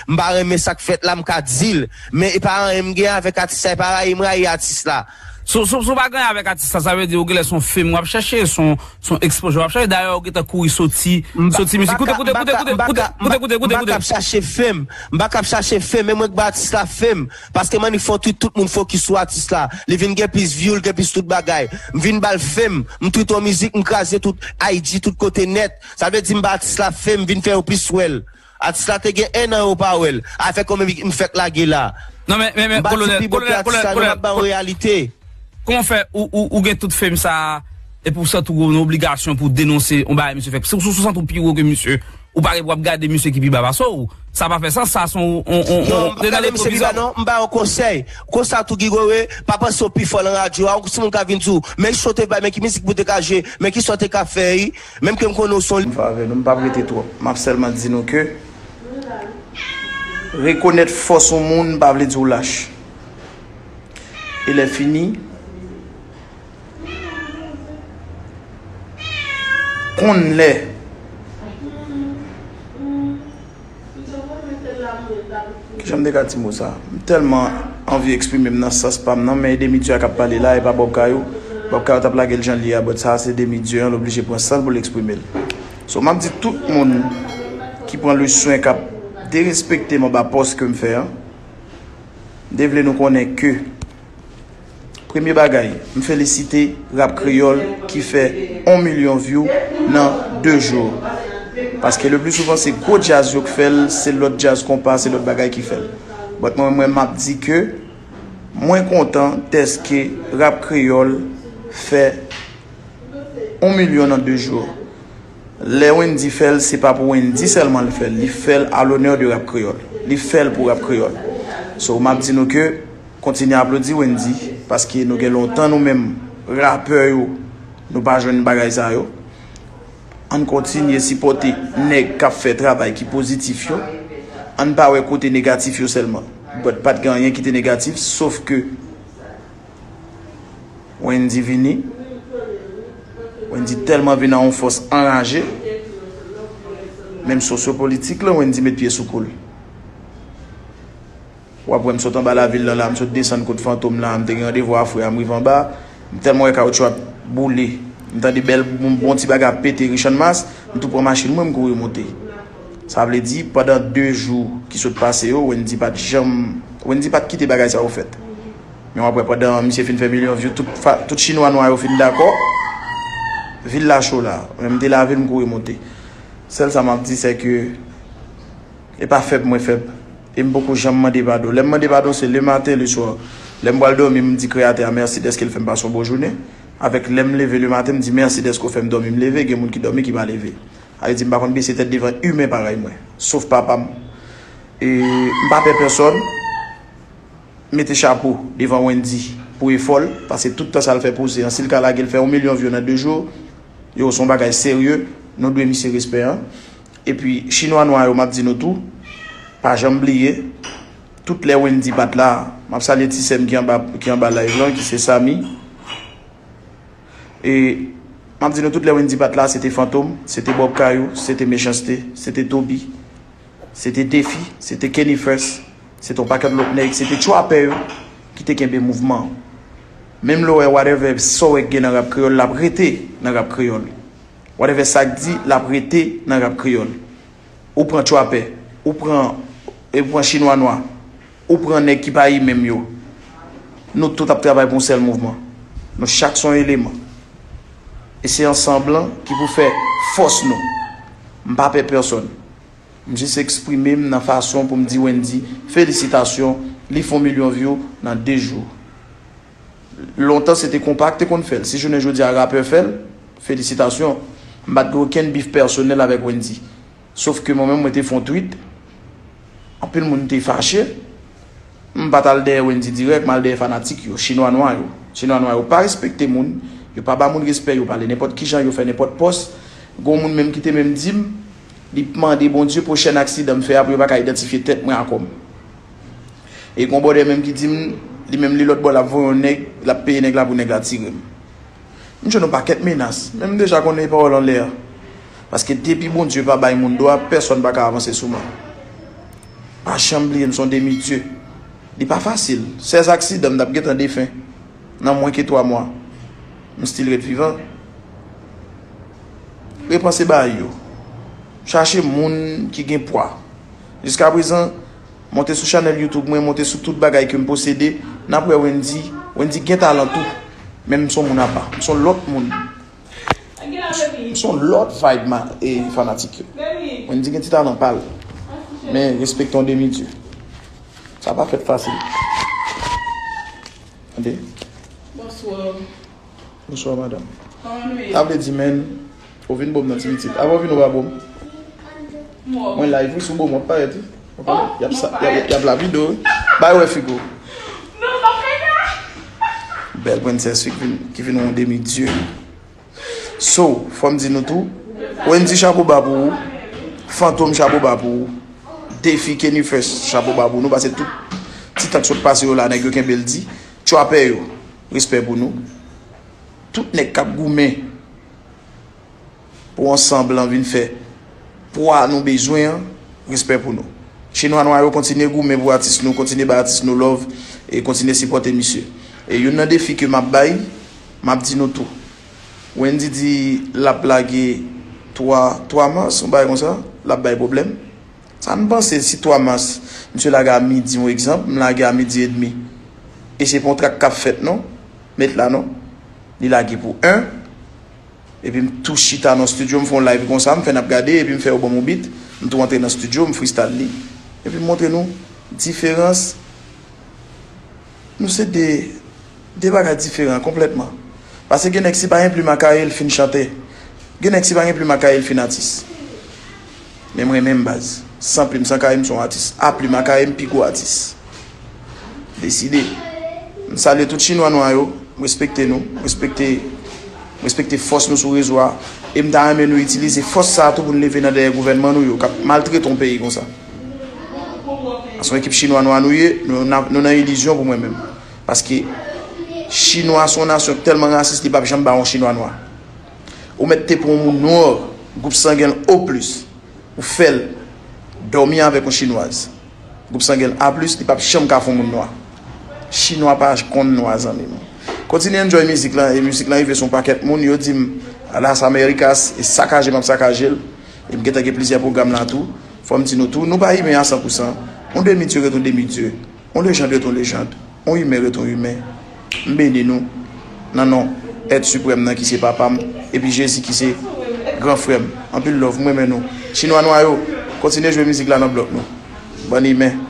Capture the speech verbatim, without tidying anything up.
M pa renmen sa k fèt la, m ka di l. Men e pa anyen m gen avèk atis la, e pa rayi m rayi atis la. Si w si w- si w pa gen anyen avèk atis la, sa vle di ou genlè se yon fim w ap chèche, se yon se yon ekspoze w ap chèche. Dayè ou gentan kouri soti, soti mizik. Koute, koute, koute, koute, koute, koute, koute, koute, koute, koute. M pa k ap chache fim. M pa k ap chache fim, men mwen k ba atis la fim. Paske m annik fè yon tweet, tout moun fokis sou atis la. Li vin gen plis view, li gen plis tout bagay. M vin ba l fim. M tweet yon mizik, m kraze tout I G, tout kote nèt. Sa vle di m ba atis la fim, m vin fè yo plis wè l. Atis la te gen en an yo pa wè l. Avèk kòman m fèk lage la. Non, men, men, men, m pa di kolonèl, pi bon ke kolonèl, atis kolonèl, la, non, m ap ba w reyalite. Kòman w fè ou, ou, ou gen tout fame sa a, epi w santi w gen yon obligasyon pou w denonse yon bagay misye fè? Si w, si w santi w pi wo ke misye, ou pa gen pou w ap gade misye ki pi ba pase w. Sa pa fè sans, sa se yon, yon, yon, yon, non, m pa gade misye pi ba, non, m ba yon konsèy. Konsa tou, Guy Wewe, pa panse w pi fò nan radyo a, yon ti moun ka vin di w, men ki son te bay, men ki mizik pou te ka jwe, men ki son te ka fè, wi. Menm ke m konnen w se yon. M favè nou, m p ap rete twòp. M ap sèlman di nou ke rekonèt fòs yon moun pa vle di w lach. E lè fini, konn lè. Kijan m te ka di mo sa? M tèlman anvi eksprime m nan sans pa m nan, men e demi dye a k ap pale la, e pa Bob Kayou. Bob Kayou t ap lage l jan l ye a, but sa a se demi dye an, l oblije pran san l pou l eksprime l. So, m ap di tout moun ki pran le swen k ap derespekte m anba pòs ke m fè an, m te vle nou konnen ke Premye bagay, m felisite rap kreyòl ki fè yon milyon view nan de jou. Paske le pli souvan se gwo djaz yo k fè l, se lòt djaz konpa, se lòt bagay ki fè l. But mwen, mwen m ap di ke mwen kontan dèske rap kreyòl fè yon milyon nan de jou. Lè Wendy fè l, se pa pou Wendy sèlman l fè l, li fè l à l'honneur de rap kreyòl. Li fè l pou rap kreyòl. So, m ap di nou ke kontinye aplodi Wendy, paske nou gen lontan nou menm, rapè yo, nou pa jwenn bagay sa yo. Ann kontinye sipòte nèg k ap fè travay ki pozitif yo. Ann pa wè kote negatif yo sèlman. But pa t gen anyen ki te negatif, sof ke Wendy vini. Wendy tèlman vin a yon fòs anraje. Menm sosyopolitik lan, Wendy met pye sou kou l. W ap wè m sot anba lavil lan la, m sot desann kot Fantom la, m te gen randevou a frè a, m rive anba. M tèlman wè kawotchou ap boule. M tande bèl bon, bon ti bagay ap pete, Richard Mas, m tou pran machin mwen, m kouri monte. Sa vle di, pandan de jou ki sot pase yo, Wendy pa t janm, Wendy pa t kite bagay sa yo fèt. Men w ap wè pandan misye fin fè milyon view, tout, fa- tout chinwa nwa yo fin dakò. Vil la cho la. Men m te lave l, m kouri monte. Sèl sa m ap di, se ke e pa fèb mwen fèb. E m poko janm mande padon. Lè m mande padon, se lematen, leswa. Lè m pral dòmi, m di Kreyatè a mèsi dèske l fè m pase yon bon jounen. Avèk lè m leve lematen, m di mèsi dèske w fè m dòmi, m leve. Gen moun ki dòmi, ki pa leve. Sa vle di, m pa konn bese tèt devan imen parèy mwen. Sof papa m. E m pa pè pèsòn. Mete chapo devan Wendy pou efò l, paske tout tan sa l fè poze an, si l ka lage l fè yon milyon view nan de jou, yo, se yon bagay serye, nou dwe misye respè an. Epi, chinwa nwa yo, m ap di nou tou, pa janm bliye, tout lè Wendy pa t la, m ap salye ti sè m ki anba, ki anba live lan, ki se Samy. E m ap di nou tout lè Wendy pa t la, se te Fantom, se te Bob Kayou, se te Mechanste, se te Toby, se te Defi, se te Kenny Fresh, se te yon pakèt lòt nèg, se te trapè yo ki te kenbe mouvman an. Menm lè w wè whatever sa w wè k gen nan rap kreyòl, l ap rete nan rap kreyòl. Whatever sa k di, l ap rete nan rap kreyòl. Ou pran trapè, ou pran, e ou pran chinwa nwa, ou pran nèg ki pa imen m yo. Nou tout ap travay pou yon sèl mouvman. Nou chak se yon eleman. E se ansanm lan ki pou fè fòs nou. M pa pè pèsòn. M jis eksprime m nan fason pou m di Wendy, felisitasyon, li fè yon milyon view nan de jou. Lontan se te konpa k te konn fè l. Si jounen jodi a rapè fè l, felisitasyon. M pa t gen okenn bif pèsonèl avèk Wendy. Sof ke mwen menm, mwen te fè yon tweet. Anpil moun te fache. M pa t al dèyè Wendy dirèk, m al dèyè fanatik yo, chinwa nwa yo. Chinwa nwa yo pa respekte moun, yo pa ba moun respè, yo pale nenpòt kijan, yo fè nenpòt pòs. Gon moun menm ki te menm di m, li mande Bondye pwochèn aksidan m fè a pou yo pa ka idantifye tèt mwen a kò m. E gon bòdè menm ki di m, li menm li lòt bò l ap voye yon nèg, l ap peye nèg la pou nèg la tire m. M jwenn yon pakèt menas, men m deja konnen e pawòl anlè a. Paske depi Bondye pa bay moun dwa, pèsòn pa ka avanse sou mwen. pa janm bliye m se yon demi dye. Li pa fasil. Sèz aksidan, m t ap gentan defen. Nan mwen ke twa mwa, m still ret vivan. Repanse bagay yo. Chache moun ki gen pwa. Jiskaprezan, monte sou chanèl YouTube mwen, monte sou tout bagay ke m posede, n ap wè Wendy, Wendy gen talan tou. Men m se yon moun apa. M se yon lòt moun. M se yon lòt vibe ma, e fanatik yo. Wendy gen ti talan pa l. Men respekte yon demi dye. Sa pa fèt fasil. Tande? Bonswa. Bonswa, madanm. Kòman nou ye? Sa vle di, men, ou vin bo m nan ti pitit. Avan ou vin ou pa bo m. Mwen live wi sou bo m, w ap parèt wi. Ou konnen? Y ap sa, y ap, y ap la videyo wi. Bay wè figo. Bèl prensès wi ki vin, ki vin yon demi dye. So, fò m di nou tou, Wendy chapo ba pou ou, Fantom chapo ba pou ou, Defi Kenny Fresh chapo ba pou nou, paske tout ti tan k sot pase yo la, nèg yo kenbe l di, Trapè yo, respè pou nou. Tout nèg k ap goumen pou yon sanblan vin fè pwa nou bezwen an, respè pou nou. Chinwa nwa yo kontinye goumen pou atis nou, kontinye bay atis nou love e kontinye sipòte misye. E youn nan defi ke m ap bay, m ap di nou tou. Wendy di l ap lage twa, twa mas, yon bagay konsa, l ap bay pwoblèm. Sa n panse si twa mas, misye lage a midi, yon egzanp, m lage a midi edmi. E se pa yon trak k ap fèt non, met la non. Li lage pou en, epi m tou chita nan studio, m fè yon live konsa, m fè n ap gade, epi m fè yo ban m yon beat, m tou antre nan studio, m freestyle li. Epi m montre nou diferans. Nou se de, de bagay diferan konplètman. Paske gen nèg se pa gen plim a kaye l fin chantè. Gen nèg se pa gen plim a kaye l fin atis. Men mwen menm baz, san plim, san kaye m se yon atis. A plim a kaye m pi gwo atis. Deside. M salye tout chinwa nwa yo, m respekte nou, m respekte, m respekte fòs nou sou rezo a. E m ta renmen nou itilize fòs sa a tou pou n leve nan dèyè gouvènman nou yo k ap maltrete yon peyi konsa. Paske yon ekip chinwa nwa nou ye, nou, nou nan ilizyon pou mwen menm. Paske chinwa se yon nasyon k tèlman rasis, li p ap janm ba yon chinwa nwa. Ou mèt te pran yon moun nwa, gwoup sangen l O plis, ou fè l dòmi avèk yon chinwaz. Gwoup sangen l A plis, li p ap janm ka fè yon moun nwa. Chinwa pa konn nwa, zanmi m. Kontinye enjoy mizik lan, e mizik lan rive sou yon pakèt moun, yo di m, Las Americas e sakaje m ap sakaje l. E m gentan gen plizyè pwogram la tou. Fò m di nou tou, nou pa imen a san pou san. On demi dye ret on demi dye. On lejand ret on lejand. On imen ret on imen. M beni nou nan non Èt Siprèm nan ki se papa m, epi Jezi ki se gran frè m. Anpil love, m renmen nou. Chinwa nwa yo, kontinye jwe mizik la nan blòk nou. Bann imen.